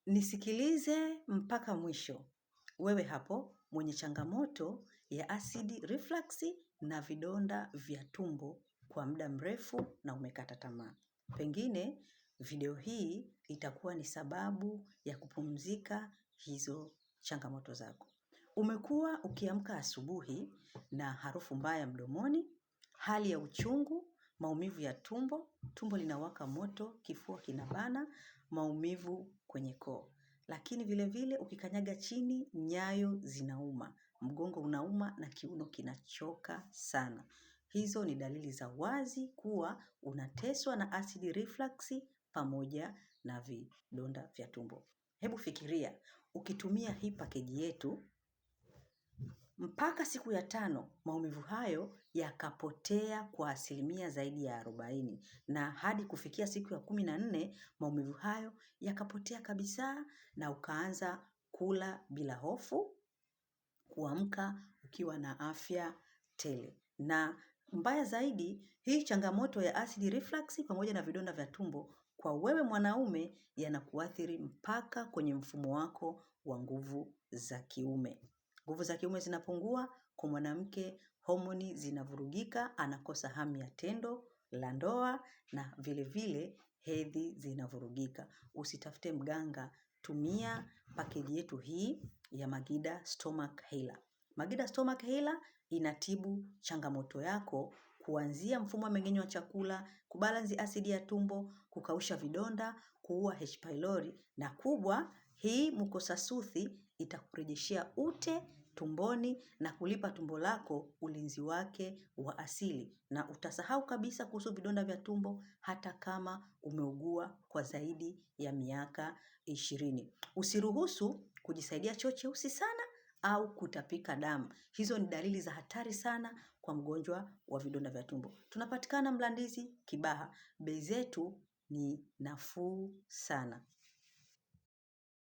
Nisikilize mpaka mwisho. Wewe hapo mwenye changamoto ya acid reflux na vidonda vya tumbo kwa muda mrefu na umekata tamaa. Pengine video hii itakuwa ni sababu ya kupumzika hizo changamoto zako. Umekuwa ukiamka asubuhi na harufu mbaya mdomoni, hali ya uchungu, maumivu ya tumbo, tumbo linawaka moto, kifua kinabana, maumivu kwenye koo. Lakini vile vile ukikanyaga chini, nyayo zinauma, mgongo unauma na kiuno kinachoka sana. Hizo ni dalili za wazi kuwa unateswa na acid reflux pamoja na vidonda vya tumbo. Hebu fikiria, ukitumia hii pakeji yetu mpaka siku ya 5 maumivu hayo yakapotea kwa asilimia zaidi ya 40, na hadi kufikia siku ya 14 maumivu hayo yakapotea kabisa, na ukaanza kula bila hofu, kuamka ukiwa na afya tele. Na mbaya zaidi, hii changamoto ya acid reflux pamoja na vidonda vya tumbo kwa wewe mwanaume yanakuathiri mpaka kwenye mfumo wako wa nguvu za kiume. Nguvu za kiume zinapungua, kwa mwanamke homoni zinavurugika, anakosa hamu ya tendo la ndoa na vile vile hedhi zinavurugika. Usitafute mganga, tumia pakeji yetu hii ya Magida Stomach Healer. Magida Stomach Healer inatibu changamoto yako kuanzia mfumo wa mmeng'enyo wa chakula, kubalansi asidi ya tumbo, kukausha vidonda, kuua H. pylori na kubwa, hii mukosasuthi itakurejeshea ute tumboni na kulipa tumbo lako ulinzi wake wa asili, na utasahau kabisa kuhusu vidonda vya tumbo hata kama umeugua kwa zaidi ya miaka 20. Usiruhusu kujisaidia choo cheusi sana au kutapika damu. Hizo ni dalili za hatari sana kwa mgonjwa wa vidonda vya tumbo. Tunapatikana Mlandizi, Kibaha. Bei zetu ni nafuu sana.